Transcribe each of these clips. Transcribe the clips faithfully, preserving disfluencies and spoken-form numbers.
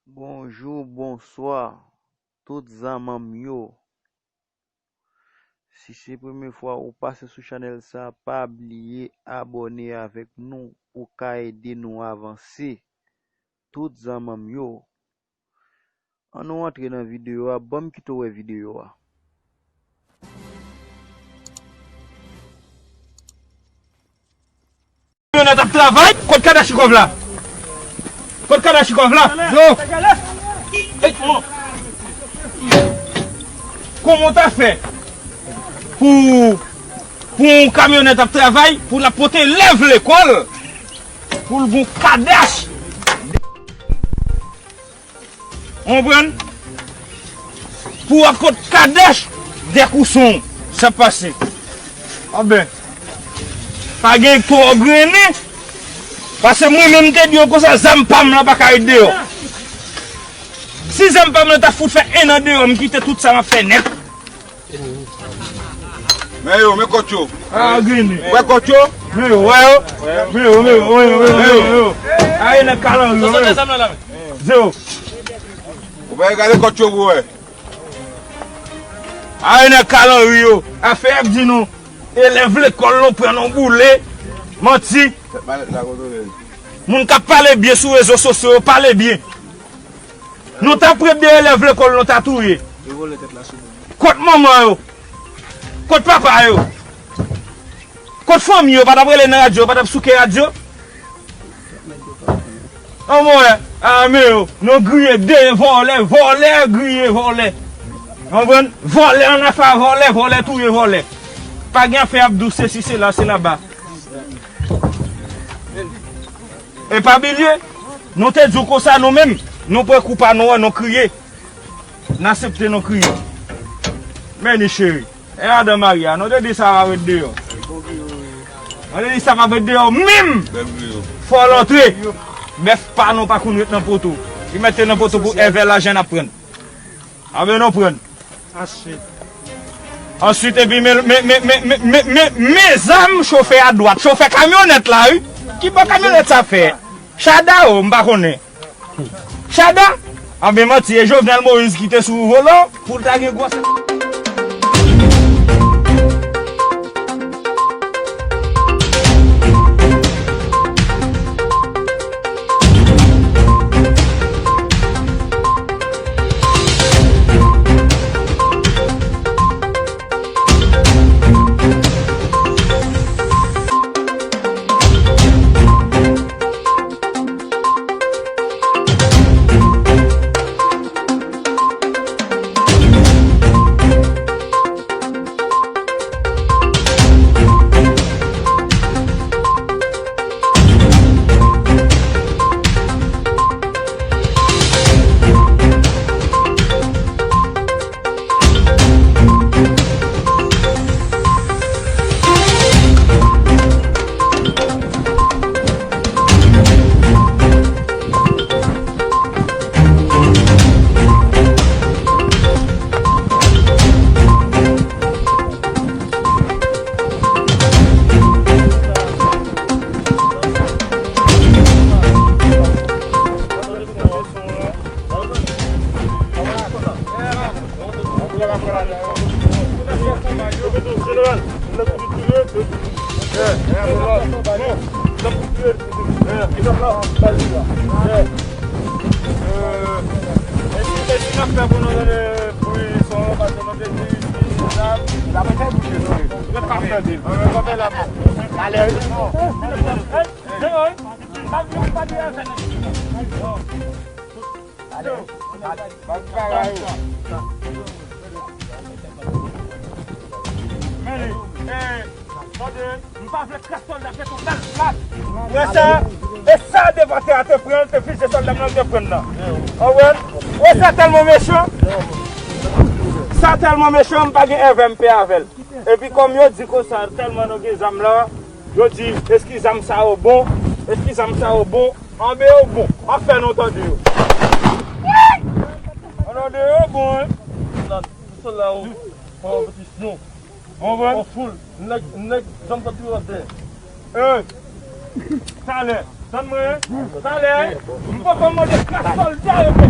Bonjou, bonswa, tout zanmanm yo. Si se premye fwa ou pase sou chanèl sa, pa bliye abòne avèk nou pou ka ede nou avanse. Tout zanmanm yo. Ann nou antre nan videyo a, ban m kite w wè videyo a. Kamyonèt ap travay, kot Kadachnikov la? Kot Kadachnikov la? Yo! Kòman w ta fè pou, pou yon kamyonèt ap travay, pou l ap pote elèv lekòl, pou l gon kadach? Ou konprann? Pou w ap pot kadach, dèk ou son, sa pase. Anben, pa gen twò grennen, paske mwen menm te di yo konsa, zam pa m lan pa ka ret deyò. Si zam pa m lan ta fout fè en an deyò, m kite tout sa m ap fè nèt. Men yo, men kòt yo. A, grennen. Wè kòt yo? Men yo, wè yo. Men yo, men yo, men yo, men yo, men yo. Aye nèg kalanri yo, men yo. Zewo. Ou pa gade kòt yo pou wè. Aye nèg kalanri yo. Afè y ap di nou, elèv lekòl nou pran nou boule. Manti. Moun k ap pale byen sou rezo sosyo yo, pale byen. Nou t ap pran de elèv lekòl, nou ta touye. Kot manman yo? Kot papa yo? Kot fanmi yo? Pa t ap rele nan radyo, pa t ap souke radyo? Anmwey, a men yo, nou griye de vòlè, vòlè griye vòlè. Konprann? Vòlè ann afè a vòlè, vòlè touye vòlè. Pa gen afè ap di w sesi, sela, se laba. E pa bliye, nou te di w konsa nou menm, nou pran kou pa nou an, nou kriye. N aksepte nou kriye. Men ni cheri. E madan Maria, nou te di sa pa ret deyò. Nou te di sa pa ret deyò menm. Fò l antre. Bèf pa nou pa konn ret nan poto. Li mete nan poto pou èvè lajan n ap pran. Anben nou pran. Answit. Answit, epi men, men, men zam chofè a dwat. Chofè kamyonèt la, wi. Ki bò kamyonèt sa fè? Chada o, m pa konnen. Chada? Anben manti, e Jovenel Moïse ki te sou volan pou l ta gen gwòs. Men li, eh, tande, m pa vle kras sòlda fè tou bal plat. Ou wè sa? E sa devan tè a te pran, te fize sòlda m nan te pran nan. Ou wè? Ou wè sa tèlman mechan? Sa tèlman mechan, m pa gen èvè m pè avè l. Epi kòm yo di konsa, tèlman nou gen zam la, yo di, èske zam sa yo bon? Èske zam sa yo bon? Anben yo bon. Afè nou tande yo. Anben yo bon, wi. Sòlda yo, konpetisyon. Bon, bon. An foul. Nèg, nèg, zam pa tou atè. Eh. Talè. Tann mwen. Talè. M poko mande klas sòlda yo fè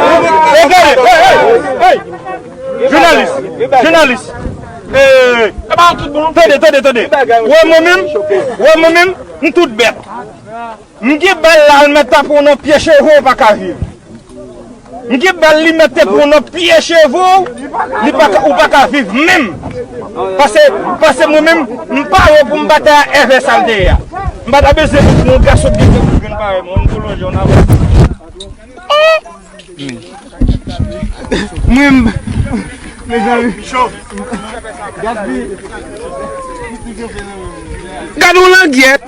Hey, hey, hey, hey. Jounalis, jounalis. Eh, tande, tande, tande. Wè mwen menm, wè mwen menm, m tout bèt. M gen bal la, l mèt ta pran w nan pye cheve w, ou pa ka viv. M gen bal li mèt te pran w nan pye cheve w, li pa ka, ou pa ka viv menm. Pase, pase mwen menm, m pare pou m batay a èvè sa l te ye a. M pa ta bezwen yon gason ki gen grenn parèy mwen, m tou lonje w nan. Mwen, mezanmi. Gad yon langyèt.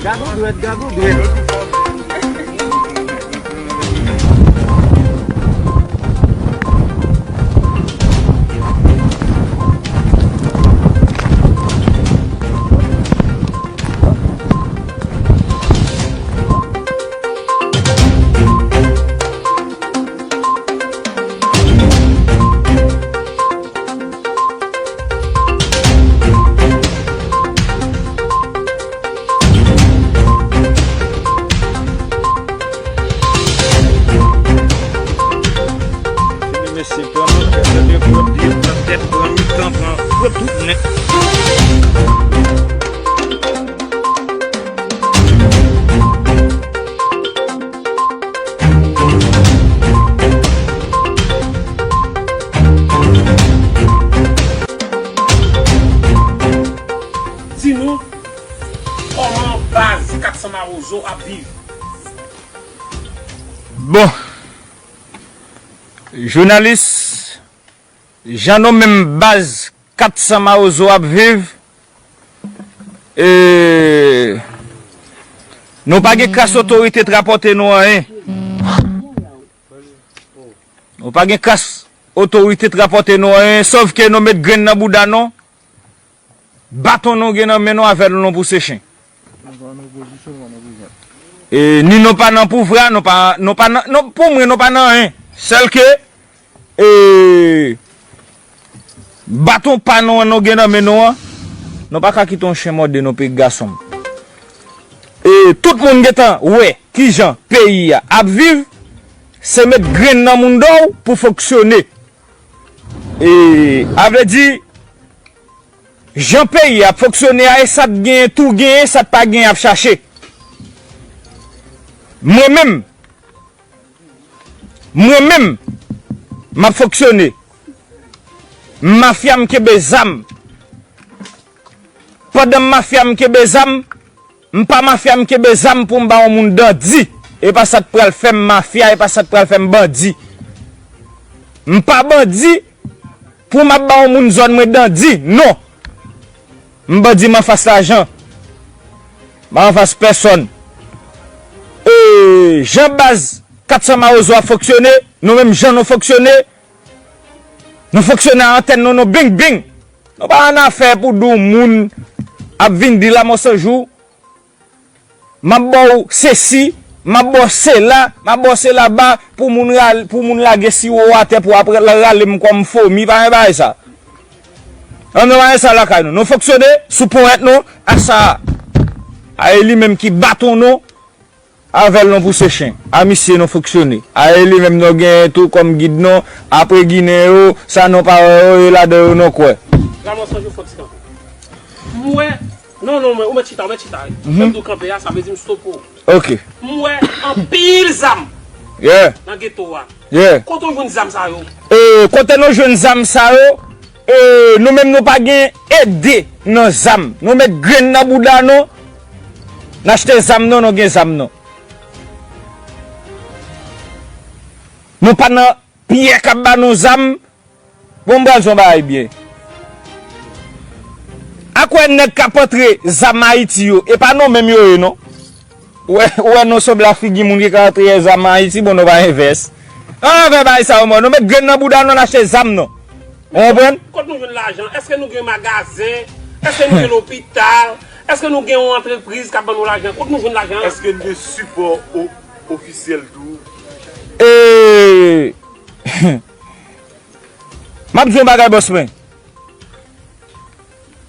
Gad yon dwèt, gad yon dwèt. Mesye, pran nan tèt, tande, pran pye, pran tèt, pran mitan, pran, pran tout nèt. Di nou, kòman baz kat san Mawozo ap viv? Bon, jounalis, jan nou menm baz kat san Mawozo ap viv, e, nou pa gen kras otorite t rapòte nou anyen. Nou pa gen kras otorite t rapòte nou anyen, sòf ke nou met grenn nan bouda nou, baton nou gen nan men nou, avè l nou pouse chen. E, ni nou pa nan pouvwa, nou pa, nou pa nan, nou, pou mwen, nou pa nan anyen. Sèl ke, e, baton pa nou an nou gen nan men nou an, nou pa ka kite yon chen mòde nou, peyi gason m. E, tout moun gentan wè kijan peyi a ap viv, se met grenn nan mouda w pou fonksyone. E, a vle di, jan peyi a ap fonksyone a, e sa t genyen tou genyen, sa t pa genyen ap chache. Mwen menm, mwen menm, m ap fonksyone. M mafya, m kenbe zam. Pandan m mafya, m kenbe zam, m pa mafya, m kenbe zam pou m ba yon moun dandi. E pa sa t pral fè m mafya, e pa sa t pral fè m bandi. M pa bandi pou m ap ba yon moun zòn mwen dandi, non. M bandi, m anfas lajan. M pa anfas pèsòn. E, jan baz kat san Mawozo ap fonksyone, nou menm jan nou fonksyone, nou fonksyone a antèn nou, nou bing bing. Nou pa annafè pou di w moun ap vin di la mò san jou, m ap ba w sesi, m ap ba w sela, m ap ba w sela ba pou moun ral-, pou moun lage siwo atè pou ap rale m kòm fomi, pa gen bagay sa. An nou pa gen sa lakay nou. Nou fonksyone sou ponyèt nou, a sa a. A e li menm ki baton nou, avè l nou pouse chen. A misye nou fonksyone. A e li menm nou genyen tou kòm gid nou, apre Ginen yo, sa nou pa wè yo, e ladan yo nou kwè. Kòman Sanjou fò ti kanpe? M wè, non, non, mwen, ou mèt chita, ou mèt chita. Mhm. Lè m di w kanpe a, sa vle di m stope w. Ok. M wè anpil zam Yeah. nan geto a. Yeah. Kote w jwenn zam sa yo? E, kote nou jwenn zam sa yo? E, nou menm nou pa gen ede nan zam. Nou met grenn nan bouda nou, n achte zam nou, nou gen zam nou. Nou pa nan pyè k ap ba nou zam. Bon, m pral di yon bagay byen. Akwè nèg k ap antre zam Ayiti yo, e pa nou menm yo ye non. Ou wè, ou wè nou sanble ak figi moun ki ka antre zam Ayiti, bon, nou pa gen vès. Ann fè bagay sa yo, mò. Nou met grenn nan bouda nou, n achte zam nou. Ou konprann? Kot nou jwenn lajan? Èske nou gen magazen? Èske nou gen lopital? Èske nou gen yon antrepriz k ap ban nou lajan? Kot nou jwenn lajan? Èske n gen sipò o-, ofisyèl tou? E, m ap di yon bagay, bòs mwen.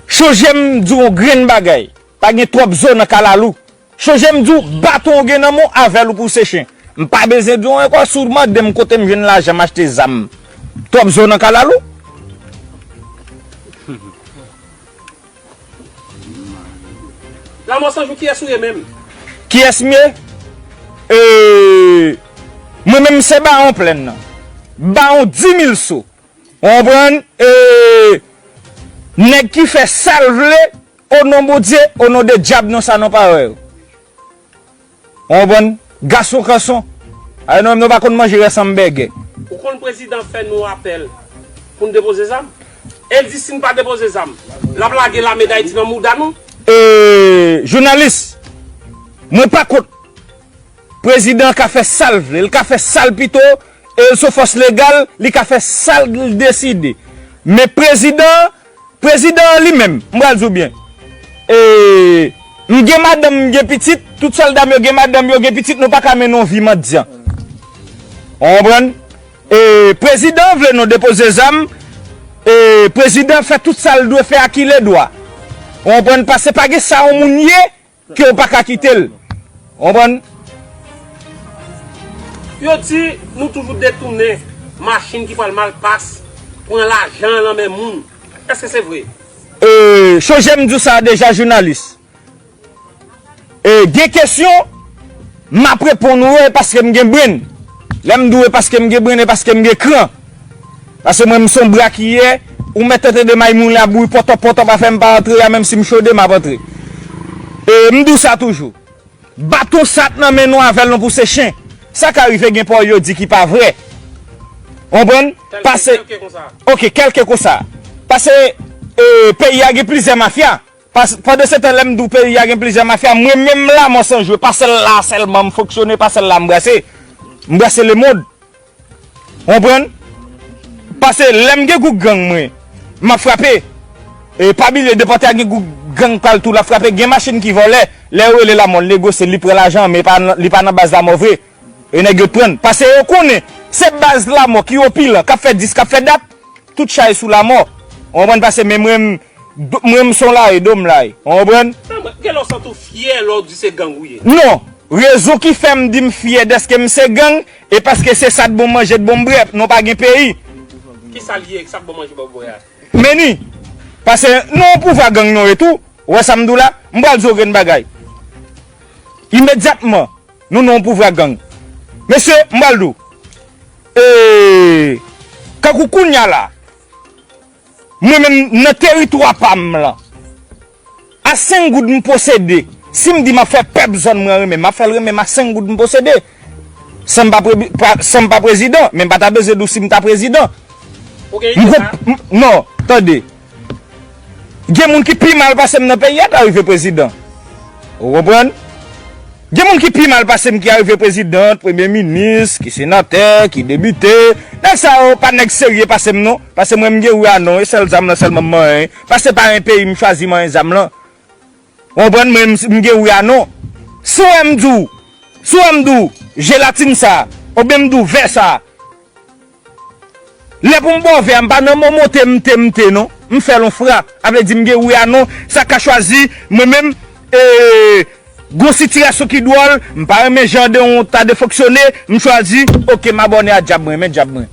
Chonje m di w yon grenn bagay. Pa gen twòp zo nan kalalou. Chonje m di w, baton w gen nan men w, avè l ou pouse chen. M pa bezwen di w ankò, si w mande m kote m jwenn lajan m achte zam. Twòp zo nan kalalou. Lanmò Sanjou, kiyès ou ye menm? Kiyès m ye? E, mwen menm se Bawon Plèn nan. Bawon Dimilso. Ou konprann? E, nèg ki fè sa l vle, o non Bondye, o non de dyab, non sa non pa wè yo. Ou konprann? Gason kanson. Ay, nou menm nou pa konn manje rès anbègè. Ou konn prezidan fè nou apèl pou n depoze zam? E l di si n pa depoze zam, l ap lage lame Dayiti nan mouda nou. E, jounalis, mwen pa kont. Prezidan ka fè sa l vle, l ka fè sa l pito, e l se yon fòs legal, li ka fè sa l deside. Men prezidan, prezidan an li menm, m pral di w byen. E, m gen madanm, m gen pitit, tout sòlda m yo gen madanm, yo gen pitit, nou pa ka mennen yon vi mandyan. Ou konprann? E, prezidan vle nou depoze zam, e, prezidan fè tout sa l dwe fè a ki ledwa. Ou konprann? Paske pa gen sa yon moun ye, ke w pa ka kite l. Ou konprann? Yo di nou toujou detounen machin ki pral Malpas, pran lajan nan men moun. Èske se vre? E, chonje m di w sa deja, jounalis. E, gen kesyon, m ap reponn ou wi paske m gen brenn. Lè m di w wi paske m gen brenn, e paske m gen kran. Paske mwen, m se yon bra ki ye, ou mèt tande may moun la bouyi pòtòp, pòtòp a fè m pa antre a, menm si m chode, m ap antre. E, m di w sa toujou. Baton sa t nan men nou avè l nou pouse chen. Sa ka rive gen pawòl yo di ki pa vrè. Ou konprann? Kèlke, Pase, kèlke konsa. Ok, kèlke konsa. Pase, e, peyi a gen plizyè mafya. Pas-, pandan se tan, lè m di w peyi a gen plizyè mafya, mwen menm Lanmò Sanjou, pa sèl la sèlman m fonksyone, pa sèl la m brase. M brase lemonn. Ou konprann? Paske lè m gen gwoup gang mwen, m ap frape. E pa bliye, depi a gen gwoup gang pral tou, l ap frape. Gen machin ki vòlè, lè yo rele Lanmò, l negosye, li pran lajan, men li pa nan, li pa nan baz Lanmò vre. E nèg yo t pran. Paske yo konnen, se baz Lanmò ki opilan, k ap fè dis, k ap fè dat, tout chay sou Lanmò. Ou konprann? Paske men mwen, m, do, mwen, m se yon laye, do m laye. Ou konprann? Sa mwen, gen lè w santi w fyè lè w di se gang ou ye. Non. Rezon ki fè m di m fyè dèske m se gang, e paske se sa t bon manje, t bon bwè, nou pa gen peyi. Kisa l ye, sa t bon manje, bon bwè a? Meni. Paske nou yon pouvwa gang nou ye tou. Ou wè sa m di w la? M pral di w grenn bagay. Imedyatman, nou nan yon pouvwa gang. Mesye, m pral di w. E, kankou kounya la, mwen menm nan teritwa pa m lan, a senk goud m posede. Si m di m ap fè pèp zòn mwen renmen, m ap fè l renmen m a senk goud m posede. San m pa pre-, pa, san m pa prezidan, men m pa ta bezwen di w si m ta prezidan. Ou gen ide sa? M konp-, m, non, tande. Gen moun ki pi mal pase m nan peyi a ta rive prezidan. Ou konprann? Gen moun ki pi mal pase m ki arive prezidan, premye minis, ki senatè, ki depite. Nèg sa yo pa nèg serye pase m non. Pase mwen m gen wi a non, e sèl zam nan sèlman m manyen. Pase pa yon peyi m chwazi manyen zam lan. Ou konprann mwen m, m gen wi a non. Si w wè m di w, si w wè m di w, jelatin sa, oubyen m di w vè sa, lè pou m ba w vè a, m pa nan mò monte, m te, m te, non. M fè l on fra. A vle di m gen wi a non. Sa ka chwazi, mwen menm, e, gon sitiyasyon ki dwòl, m pa renmen jan de yon ta de fonksyone, m chwazi, oke, m abòne a dyab mwen, men dyab mwen.